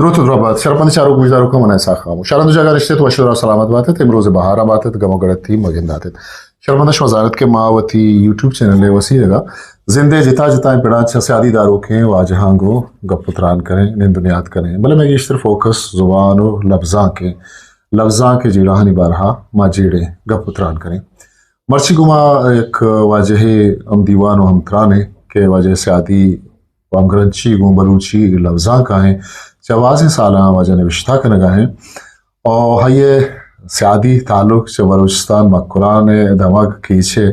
دروت و درابات، شرپند چاروک گوشداروکاں، من اسحاق خاموش۔ شرپند جاگہ نشتت، وش و سلامت باتت، امروز بہارا باتت، گم و گڑتی مگنداتت۔ شرپند شما زانت کہ ما وتی یوٹیوب چینل ء وسیلگا زندے جتا جتائیں پڑاں چہ سیادی داروکیں واجہاں گوں گپ و تران کریں، نند و نیاد کریں، بلے مئے گیشتر فوکس زبان و لبزانکیں، لبزانک جیڑہانی بارہا ما جیڑیں گپ و تران کریں۔ مرچی گوں ما یک واجہے ہم دیوان و ہم ترانے کہ واجہ سیادی و ہمگرنچی گوں بلوچی لبزانک آئیں، چہ بازیں سالاں واجہ نوشتہ کنگا ہیں۔ او ہئیے سیادی تعلق چہ بلوچستان مکران دمگ کیچے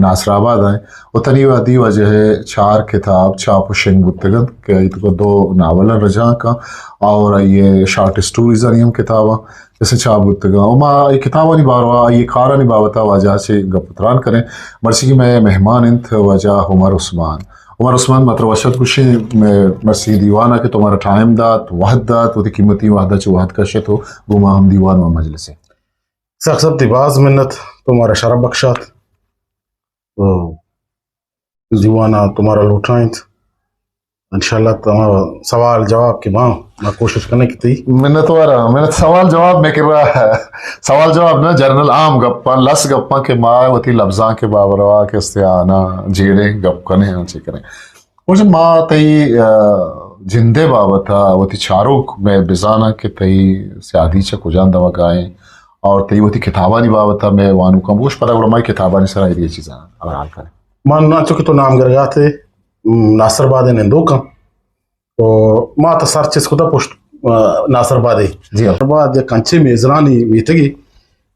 ناصر آباد آئیں۔ و تنی وہدی واجہ چار کتاب چاپ و شنگ بوتگنت کہ ایتکو دو ناولن رجانکاں اور آئیے شارٹ اسٹوریز آنی ہم کتاباں اسے چاپ بوتگاں۔ و ما اے کتابانی باروا، آئی کارانی بابتا واجہ چے گپ و تران کریں۔ مرچی کہ مئے مہمان انت واجہ عمر عثمان۔ عمر عثمان، ما ترا وش ات گوشیں مئے مرچی دیوانا کہ تو مارا ٹائم دات، وہد دات، وتی قیمتی وہدا چہ وہد کشت و گوں ما ہم دیوان و مجلسیں۔ سخت سخت باز منت، تو مارا شرف بخشات۔ تو دیوانا تو مارا لوٹائینت۔ انشاءاللہ تمام سوال جواب کہ باں، ما کوشش کنیں کہ تئی منتوار آں۔ منت سوال جواب میں کرا، سوال جواب نہ، جنرل عام گپاں، لس گپاں کہ ما وتی لبزانک بابروا کہ استے آنا جیڑیں گپ کنیں، ہاں چی کریں۔ مجھے ما تئی، آ، جندے بابت وتی چاروک میں بزاناں کہ تئی سیادی چہ کجان دمگائیں اور تئی وتی کتابانی بابت میں وانوکاں بوش پدا گڑا ما کتابانی سرا یہ چیزاں حوال کریں۔ من انچو کہ تو نام گرگاتے، م، ناصر آباد ء نندوک آں۔ تو ما تا سر چست کتا پشت، آ، ناصر آباد ء۔ جی ہاں۔ ناصر آباد یک انچیں میزرانی میتگے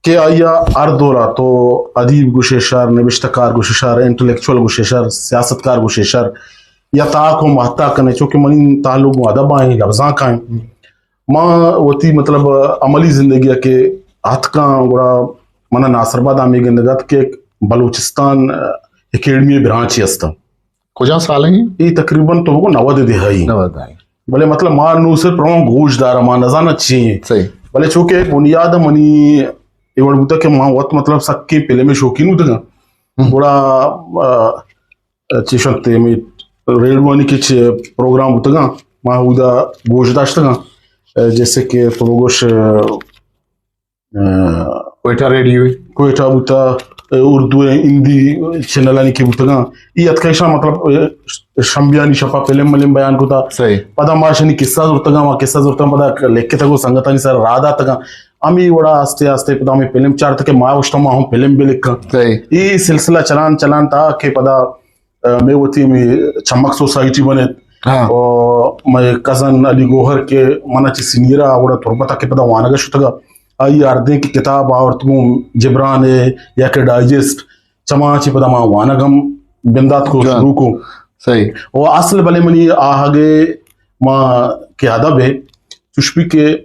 کہ آئی ء ہر دور ء تو ادیب گوشے شر، نبشتہ کار گوشے شر، انٹلیکچوئل گوشے شر، سیاست کار گوشے شر، یا تاک و ماہتاک کنے، چونکہ منی تعلق گوں ادب آئیں، لبزانک آئیں۔ ما وتی مطلب عملی زندگی ء کہ اتکاں گڑا منا ناصر آباد ہمے گندگ ات کہ بلوچستان اکیڈمی برانچے است۔ کجا سال ہیں؟ اے تقریباً تو بگو نود دہائی۔ نود دہائی۔ بلے مطلب ما نو صرف رواں گوش دارا، ما نزاناں چی ہیں۔ صحیح۔ بلے چونکہ بنیاد منی اے وڑ بوتا کہ ما وت مطلب سکیں فلم شوقین بوتگاں۔ ہم۔ گڑا، آ، چیشنت ہمے ریڈیوانی کہ چہ پروگرام بوتگاں، ما اودا گوش داشتگاں۔ جیسے کہ تو بگوش، آ، کوئٹہ ریڈیو۔ کوئٹہ بوتا، اردو ء ہندی چینلانی کہ بوتگاں، ای اتکا ایشاں مطلب، آ، شمبیانی شپا فلم ملم بیان کتا۔ صحیح۔ پدا ما اشانی قصہ زرتگاں، ما قصہ زرتگاں، پدا لکھتگ و سنگتانی سر راہ داتگاں۔ ہمے وڑا آستے آستے پدا ہمے فلم چارت کہ ما گوشتاں ما ہم فلم بلکاں۔ صحیح۔ ای سلسلہ چلان چلان تا کہ پدا، آ، مئے وتی ہمے چمک سوسائٹی بنت۔ ہاں۔ و مئے کزن علی گوہر کہ منا چہ سینئر آ، گڑا تربت آ کہ پدا وانگ ء شتگ آ، آئی ء ہردیں کہ کتاب آورت گوں جبران ء یا کہ ڈائجسٹ، چماں چہ پدا ما وانگ ہم بندات کو، جان۔ شروع کو۔ صحیح۔ و اصل بلے منی آہگ ء ما کہ ادب ء چوش بی کہ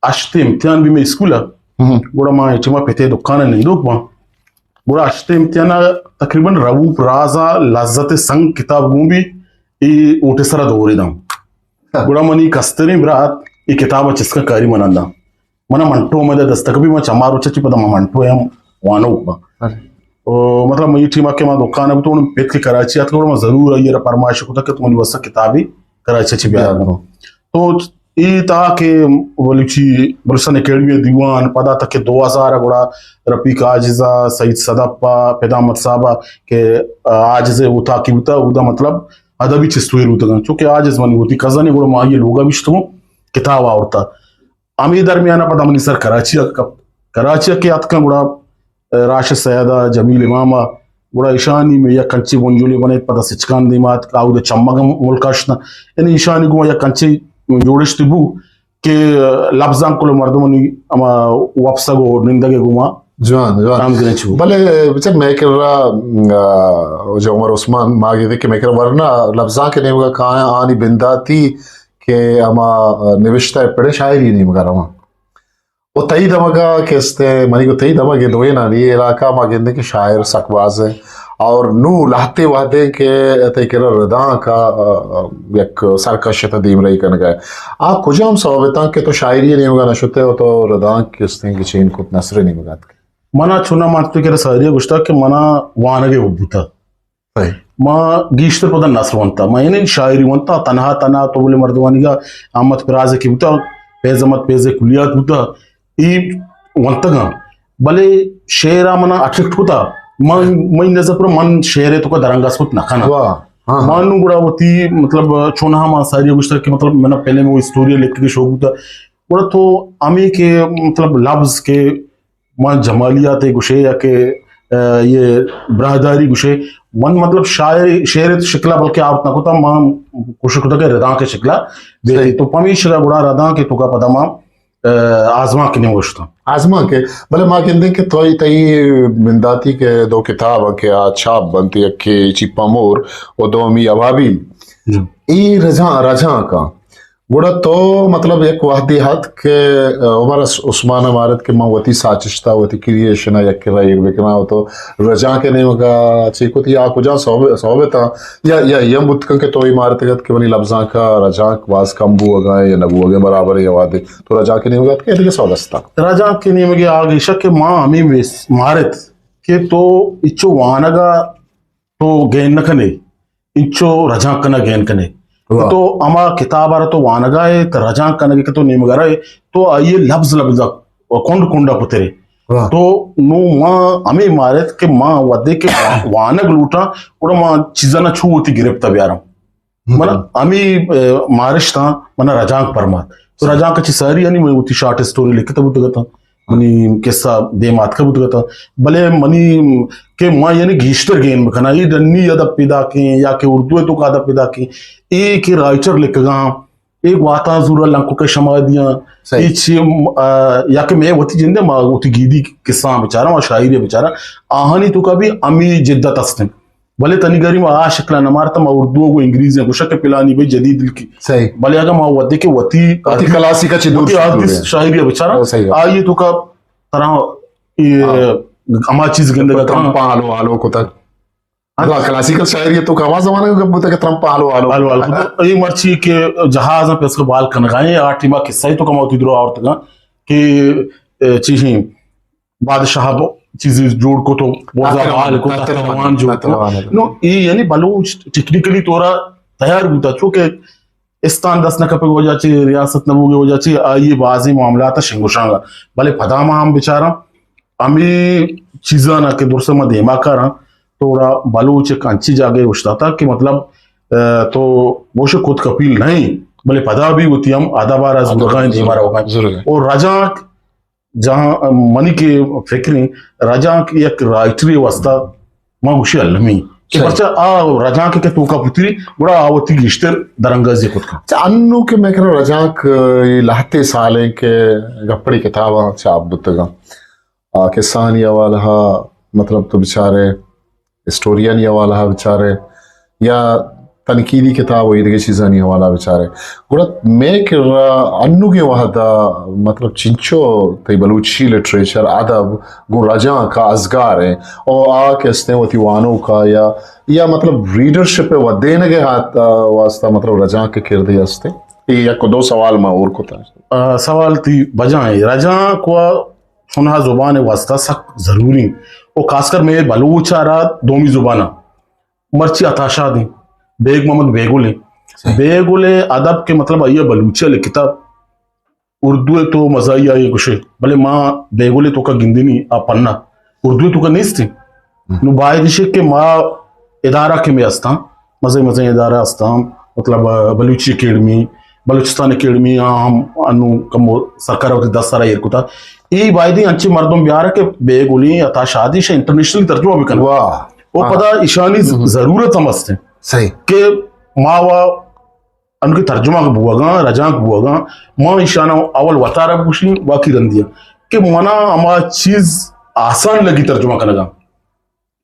ہشت امتحان بی مئے اسکول ء، ہم۔ گڑا ما اے ٹیما پتے دکان ء نندوک باں۔ گڑا ہشت امتحان ء تقریباً رؤپ راز ء لذت سنگ کتاب گون بی، اے اوٹے سرا دورے داں۔ گڑا منی کستریں برات اے کتاب ء چسکا کاری منا داں۔ منا منٹو مدے دستک بی، ما چما روچ چی پدا ما منٹو ہم وانوک باں۔ بلے۔ او مطلب منی ٹیما کہ ما دکان ء بوتوں، پت کہ کراچی آتک، گڑا ما ضرور آئی ء را پرمائش کتا کہ تو منی واسطہ کتابے کراچی چی بیار۔ بیار۔ تو اے تاکہ بلوچی، بلوچستان اکیڈمی ء دیوان، پدا تک دو ہزار ء گڑا رفیق عاجز ء، سعید صدف ء، فدا احمد صاحب ء کہ عاجز ء اوتاکی بوتا، اودا مطلب ادبی چست و ایر بوتگاں۔ چونکہ عاجز منی وتی کزن ء، گڑا ما آئی ء لوگ ء بیشتگوں، کتاب آورتا۔ ہمے درمیان ء پدا منی سر کراچی ء کپت۔ کراچی ء کہ اتکاں گڑا راشد سید ء، جمیل امام ء، گڑا ایشانی مئے یک انچیں بنجلے بنیت، پدا سچکان دیما اتک، آ اود ء چمگ ہم ملک ء شتاں۔ یعنی ایشانی گوما یک انچیں جوڑشت بو کہ لبزانک کل مردمانی ہما وپسگ و نندگ ء گوما جوان، جوان۔ ہمگرنچ بو۔ بلے بچار مئے کرا، آ، واجہ عمر عثمان، ما گندے کہ مئے کرا ورنا لبزانک ء نیمگا کایاں، آنی بنداتی کہ ہما نوشتہ ء پڑے شاعری نیمگا رواں۔ و تئی دمگا کہ استے، منی گو تئی دمگ ء دوئینانی علاقہ ما گندیں کہ شاعر سک باز ہیں۔ اور نو لہتے وہدیں کہ تئی کرا ردانک ء، آ، یک سرکش ء دیمرئی کنگا ہے۔ آ کجام سبب اتاں کہ تو شاعری نیمگا نہ شتے و تو ردانک کہ استیں کہ چین کت نثر نیمگا اتکے؟ منا چونا من تو کرا ساری گوشتا کہ منا وانگ ء حب بوتا۔ صحیح۔ ما گیشتر پدا نثر ونتا، ما یعنی شاعری ونتا، تنہا تنہا تو بلے مردمانیگا احمد فراز کہ بوتا، فیض احمد فیض کلیات بوتا، ای ونتگاں، بلے شعر آ منا اٹریکٹ کتا۔ من، منی نظر پر من شعر تو کا درنگ اسپت نہ کنا۔ واہ۔ ہاں، ہاں۔ ما نوں گڑا وتی، مطلب، چونہا ما ساری گوشتر کہ، مطلب، منا پہلے میں اسٹوری لکھ کے شوق بوتا۔ گڑا تو ہمیں کہ، مطلب، لفظ کے من جمالیات گوشے یا کہ، آ، یہ براہداری گوشے، من، مطلب، شاعر، شعر شکلا بلکہ آورت نہ کتا، من کوشش کتا کہ رداں کے شکلا بیتی۔ صحیح۔ تو پمیشا گڑا رداں کے تو کا پدا ما، آ، آزمانک نیم گوشتا۔ آزمانک ہے۔ بلے ما گندیں کہ تو تئی بنداتی کے دو کتاب کہ آ چھاپ بنتی، یکے چیپا مور و دومی ابابیل۔ جی۔ ای رجاں، رجاں کا۔ گڑا تو، مطلب، یک وہدے ہت کہ، آ، عمر عث-، عثمان ء مارت کہ من وتی ساچشتا، وتی کریئیشن ء یک کرا ایر بکناں و تو رجانک ء نیمگا چی کت یا کجا صحب-، صحبتاں یا، یا اے ہم بوت کن کہ تو اے مارتگ ات کہ منی لبزانک ء رجانک باز کم بوگا یا نہ بوگا برابر یا وہدے تو رجانک ء نیمگا ات کہ دگہ سوال استا؟ رجانک ء نیمگا آ گیشک کہ ما ہمیں مارت کہ تو اچو وانگا تو گین نہ کنے، انچو رجانک کنگ گین کنے۔ واہ۔ تو ہما کتاب ء را تو وانگا ئے، تو رجانک کنگ کہ تو نیمگا رہے، تو آئی ء لبز لبز ء کنڈ کنڈ ء پترے۔ واہ۔ تو نوں ما ہمے مارت کہ ما وھدے کہ وانگ لوٹاں، گڑا ما چیزانا چو وتی گرپت ء بیاراں۔ ہم۔ من ہمے، ء، مارشتاں، من رجانک پرمات۔ تو رجانک چی ساری یعنی من وتی شارٹ اسٹوری لکھتہ بوتگ اتاں۔ منی قصہ دیم آتکہ بوتگ اتاں، بلے منی کہ ما یعنی گیشتر گین بکناں، اے ڈنی ادب پیداکیں یا کہ اردو ء توکا ادب پیداکیں، اے کہ رائٹر لکھگاں، اے گواتاں زورا لنکک ء شما دیاں، صحیح۔ اے چی، آ، یا کہ مئے وتی جند ء ما وتی گیدی قصہ بچاراں، ما شاعری بچاراں، آہانی توکا بھی ہمی جدت است انت۔ بلے تنیگا ما آ شکلا نہ مارتا، ما اردو ء گوں انگریزی ء گوشاں کہ پلانی بھئی جدید لکھی۔ صحیح۔ بلے اگاں ما وھدے کہ وتی وتی کلاسیک ء چہ دور وتی شروع حدیث ہے۔ شاعری ء بچاراں، صحیح۔ آئی ء توکا ترا اے ہاں۔ ہما چیز گندگ ء ترمپاں آلو آلو کتگ۔ ہاں۔ مطلب کلاسیکل شاعری ء توکا ہما زمانگ ء گپ بوتگ کہ ترمپاں آلو آلو۔ آلو آلو کتگ۔ اے مرچی کہ جہاز ء پیسر بال کنگا ایں، آ ٹیما قصہ ء توکا ما وتی درو آورتگاں کہ، اے، چی ہیں، بادشاہ ب-، چیزے جوڑ کت و بوزا تاتر بال روان، کت، تاتر تاتر روان روان، جوڑ تاتر کت۔ روان۔ نو، اے یعنی بلوچ ٹیکنیکلی طورا تیار بوتا، چونکہ استان دست نہ کپگ وجہ چی، ریاست نہ بوگے وجہ چی، آئی بازیں معاملات شنگ و شانگا۔ بلے پدا ما ہم بچاراں، ہمیں چیزانا کہ درست ما دیما کاراں، تو گڑا بلوچ ایک انچی جاگے اوشتاتا کہ مطلب، اه، تو گوش خود کپیل نہیں، بلے پدا بھی وتی ہم ادب آرا زورگائیں دیما روگائیں۔ ضرور ہے۔ اور رجانک جہاں منی کہ فکریں رجانک یک رائٹرے واسطہ ما گوشی المی کہ صحیح۔ پرچا آ رجانک کہ توکا پتری گڑا آ وتی گیشتر درانگازی کت کن۔ اچھا، انو کہ میں کرا رجانک، اے لہتے سالیں کہ گپڑی کتاباں چاپ بوتگاں۔ آ، قصہانی حوالہ، مطلب تو بچارے، اسٹوریانی حوالہ بچارے، یا تنقیدی کتاب و ایدگہ چیزانی حوالہ بچارے۔ گڑا مئے کرا انوگیں وہدا، مطلب، چنچو تئی بلوچی لٹریچر، ادب، گوں رجانک ء ازگار ایں، او آ کہ استیں وتی وانوک ء یا، یا مطلب ریڈرشپ ء ودینگ ء ہات-، واسطہ مطلب رجانک ء کردے استیں؟ اے یک دو سوال ما اور کتا۔ آ، سوال تی بجائیں۔ رجانک و چونہا زبان واسطہ سک ضروری انت۔ و خاص کر مئے بلوچ ء را دومی زبان ء مرچی عطا شاد انت، بیگ محمد بیگل انت۔ صحیح۔ بیگل ء ادب کہ مطلب آئی ء بلوچی ء لکھتا، اردو ء تو مزاحیہ ء گوشے، بلے ما بیگل ء توکا گندنی آ پنہ اردو ء توکا نیست انت۔ ہم۔ نو باید اش کہ ما ادارہ کہ میں استاں، مزے مزے ادارہ استاں، مطلب، آ، بلوچی اکیڈمی، بلوچستان اکیڈمی، آ ہم انو کمو سرکار وتی دست سرا ایر کتا۔ ای بایدیں انچیں مردم بیارہ کہ بیگلیں عطا شادی شہ انٹرنیشنلی ترجمہ بکن۔ واہ۔ و ہاں۔ پدا ایشانی ز-، ہم۔ ضرورت ہم است۔ صحیح۔ کہ ما و انو کہ ترجمہ بوگاں، رجانک بوگاں، ما ایشانا اول وتارا بگوشیں، واقعی رندیاں کہ منا ہما چیز آسان لگی ترجمہ کنگا۔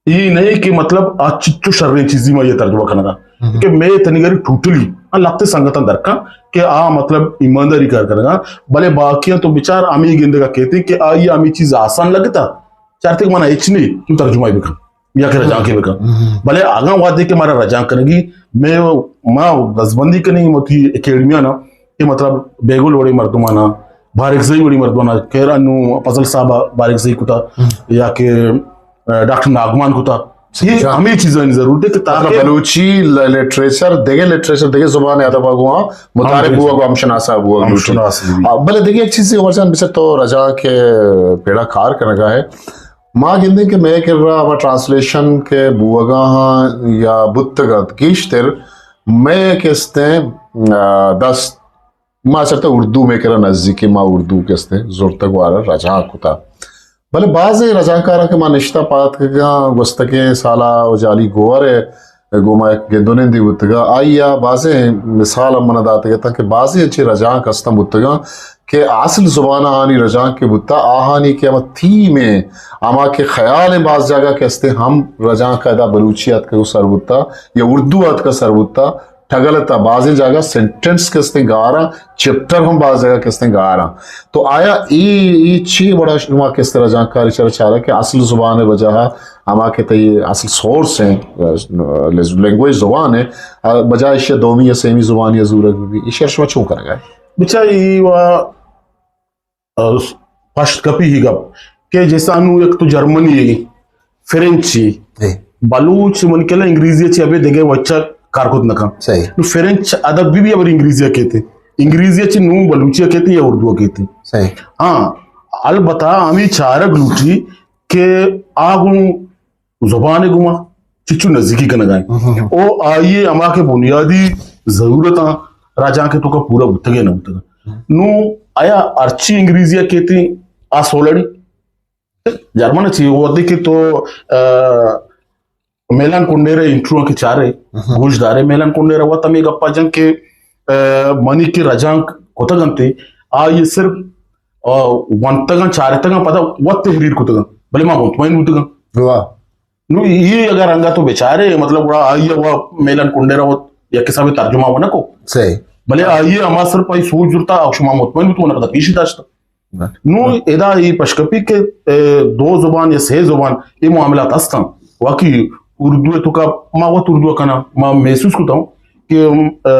ای نہیں کہ مطلب آ چچو شریں چیزی ما یہ ترجمہ کنگا۔ ہم۔ کہ میں تنی گری ٹوٹلی آ لپتے سنگتاں درکاں کہ آ مطلب ایمانداری کار کنگا، بلے باقیاں تو بچار ہمیں گندگا کہتے کہ آئی ہمیں چیز آسان لگتا، چارتے کہ منا ہچ نہیں، تو ترجمہ ہی بکن یا کہ رجانک ہی بکن۔ ہم۔ بلے آگاں وعدے کہ مارا رجانک کنگی، میں، ما دزبندی کنی وتی اکیڈمیانا کہ مطلب بیگل وڑی مردمانا، بارکزئی وڑی مردمانا، خیر انو فضل صاحب بارکزئی کتا، ہم۔ یا کہ، آ، ڈاکٹر ناگمان کتا، اے ہمے چیزانی ضرورت اِنت کہ مطلب تاکہ بلوچی ل-، لٹریچر، دگہ لٹریچر، دگہ زبان ءِ ادب ءَ گوں متعارف بوگ ءُ ہمشناس بوگ لوٹی۔ ہمشناس بوگ۔ آ، بلے دگہ یک چیزے عمر جان، بچار تو رجانک ءِ پڑ ءَ کار کنگ ءَ ئے۔ ما گندیں کہ مئے کرا ہما ٹرانسلیشن کہ بوگ ءَ اَنت یا بوتگ اَنت، گیشتر مئے کہ استیں، آ، دست ما چرتا اردو مئے کرا نزیک اِنت، ما اردو کہ استیں زرتگ ءُ آ را رجانک کتگ۔ بلے بازیں رجانکاراں کہ ما نشتہ پاد اتکگاں، گوستگیں سال ءَ ءُ جالی گوھر ءَ گوں ما یک گند ءُ نندے بوتگ اَنت، آئی ءَ بازیں مثال ہم من ءَ داتگ اتاں کہ بازیں انچیں رجانک استاں بوتگ اَنت کہ اصل زبان ءَ آہانی رجانک کہ بوتگ، آہانی کہ ہما تھیم اِنت، ہما کہ خیال اِنت، باز جاگہ کہ استیں ہم رجانک ءَ ادا بلوچی ءَ اتکگ ءُ سر بوتگ یا اردو ءَ اتکگ سر بوتگ، ٹگل ءَ تہ بازیں جاگہ سینٹنس کہ استیں گار اَنت، چیپٹر ہم باز جاگہ کہ استیں گار اَنت۔ تو آیا اے، اے چی وڑا شما کہ استیں رجانکاری چرا چارگ ءَ ئے کہ اصل زبان ءِ بجا ءَ ہما کہ تئی اصل سورس اِنت، لینگویج زبان اِنت، بجا ایشی ءَ دومی یا سیمی زبانی ءَ زورگ بہ بیت، ایشی ءَ شما چون کنگ ءَ ئے؟ بچار اے وا پشت کپی ہی گپ کہ جیسا انو یک تو جرمنی ئے، فرنچ ئے، بلوچ من کلا انگریزی چی ابے دگہ وچا کار کت نہ کن۔ صحیح۔ نو فرنچ ادب بہ بی ابر انگریزی کیت، انگریزی چی نو بلوچی کیت یا اردو کیت۔ صحیح۔ ہاں، البتہ ہمے چارگ لوٹی کہ آ گوں زبان ءَ گوما چچو نزیکی کنگ ءَ اِنت۔ او آئی ءِ ہما کہ بنیادی ضرورتاں رجانک ءِ توکا پورا بوتگ یا نہ بوتگ۔ نو آیا ہرچی انگریزی ءَ کیت آ سولڑی؟ جرمن چی وھدے کہ تو، آ، میلان کنڈیرا انٹرویو کہ چارے، گوش دارے، میلان کنڈیرا وت ہمے گپا جن کہ، آ، منی کہ رجانک کتگ اَنت، آئی ءَ صرف، آ، ونتگاں، چارتگاں، پدا وت تحریر کتگاں، بلے ما مطمئن بوتگاں۔ واہ۔ نو اے اگر انگا تو بچارے، مطلب، گڑا آئی ءَ وا میلان کنڈیرا وت یک حسابے ترجمہ و نہ کو۔ صحیح۔ بلے آئی ءَ ہما صرف آئی سوچ زرتا، او شما مطمئن بوتو، نہ پدا پیش داشتا۔ نو ادا اے پشکپی کہ، اے، دو زبان یا سے زبان اے معاملات ہستاں۔ واقعی اردو ءِ توکا ما وت اردو کناں، ما محسوس کتاں کہ، اے،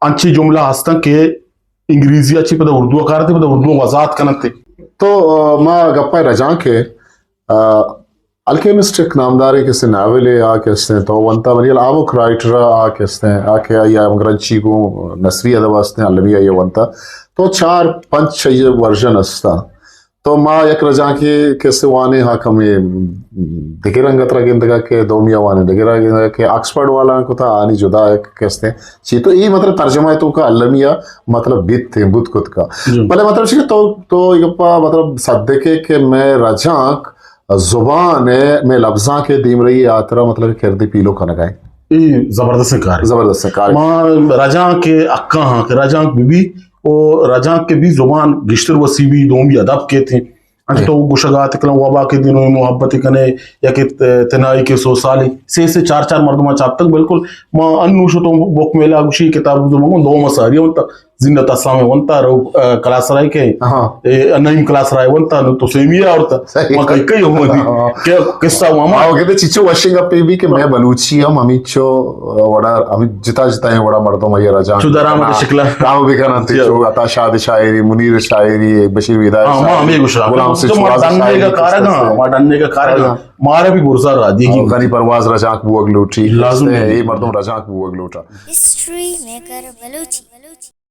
انچی جملہ ہستاں کہ انگریزی ءَ چی پدا اردو ءَ کارتے، پدا اردو ءَ وضاحت کنتے۔ تو، آ، ما گپا رجانک ءِ، آ، الکیمسٹ یک نامداریں کسے ناولے آ کہ استیں، تو ونتا منی الامک رائٹر آ کہ استیں، آ کہ آئی ءَ گرنچی گوں نثری ادب استیں، المی آئی ءَ ونتا۔ تو چار پنچ چیز ورژن استاں۔ تو ما یک رجانکے کسے وانے ہا کمے دگہ رنگ ءَ ترا گندگا کہ دومی ءَ وانے دگہ رنگ ءَ گندگا کہ آکسفورڈ والا کتا آنی جدا یک کستے چی تو اے مطلب ترجمہ ءِ توکا المی ءَ مطلب بیت بوت کت کا۔ جی۔ بلے مطلب چی کہ تو، تو اے گپا مطلب صدقے کہ مئے رجانک زبان ءِ مئے لبزانک ءِ دیمرئی ءِ ہاترا مطلب کردے پیلو کنگا اِنت۔ اے زبردستیں کار۔ زبردستیں کار۔ ما رجانک ءِ حقاں ہاں کہ رجانک بہ بی او رجانک کہ بی زبان گیشتر وسیع بی، دومی ادب کیت۔ انچ تو گوشگ ءَ ات کلاں وابا کہ دینو محبت کنے یا کہ تنائی کہ سو سالی سے سے چار چار مردماں چاپتگ۔ بالکل ما انو شتوں بک میلا گوشی کتاب زمگوں دو مساری ہوں تا زندہ تسلام ونتا رو، آ، کلاس رائے کہ، ہاں۔ اے، نعیم کلاس رائے ونتا، نو تو سیمی آورتا۔ صحیح۔ ما کئی کئی ہم دی۔ ہاں۔ کہ قصہ ہوا ما۔ آ، کہتے چچو وشنگ اپ بی کہ میں بلوچی ہم ہمیں چو وڑا، ہمیں جتا جتا ہیں وڑا مردم یہ رجان چو درآمد شکلا۔ کام بھی کرنا تے جی۔ چو عطا شاد شاعری، منیر شاعری، بشیر ودا ہاں، ما شاعری، ہمیں گوشا۔ غلام سے تو ما شواز ڈننے شاعری کا کارگا، کستے۔ ما ڈننے کا کارگا۔ ہاں۔ مارا بھی برزا را دی۔ ہاں، غنی پرواز رجانک بوگ لوٹی۔ لازم کستے، ہے۔ یہ مردم رجانک بوگ لوٹا۔ History maker Balochi.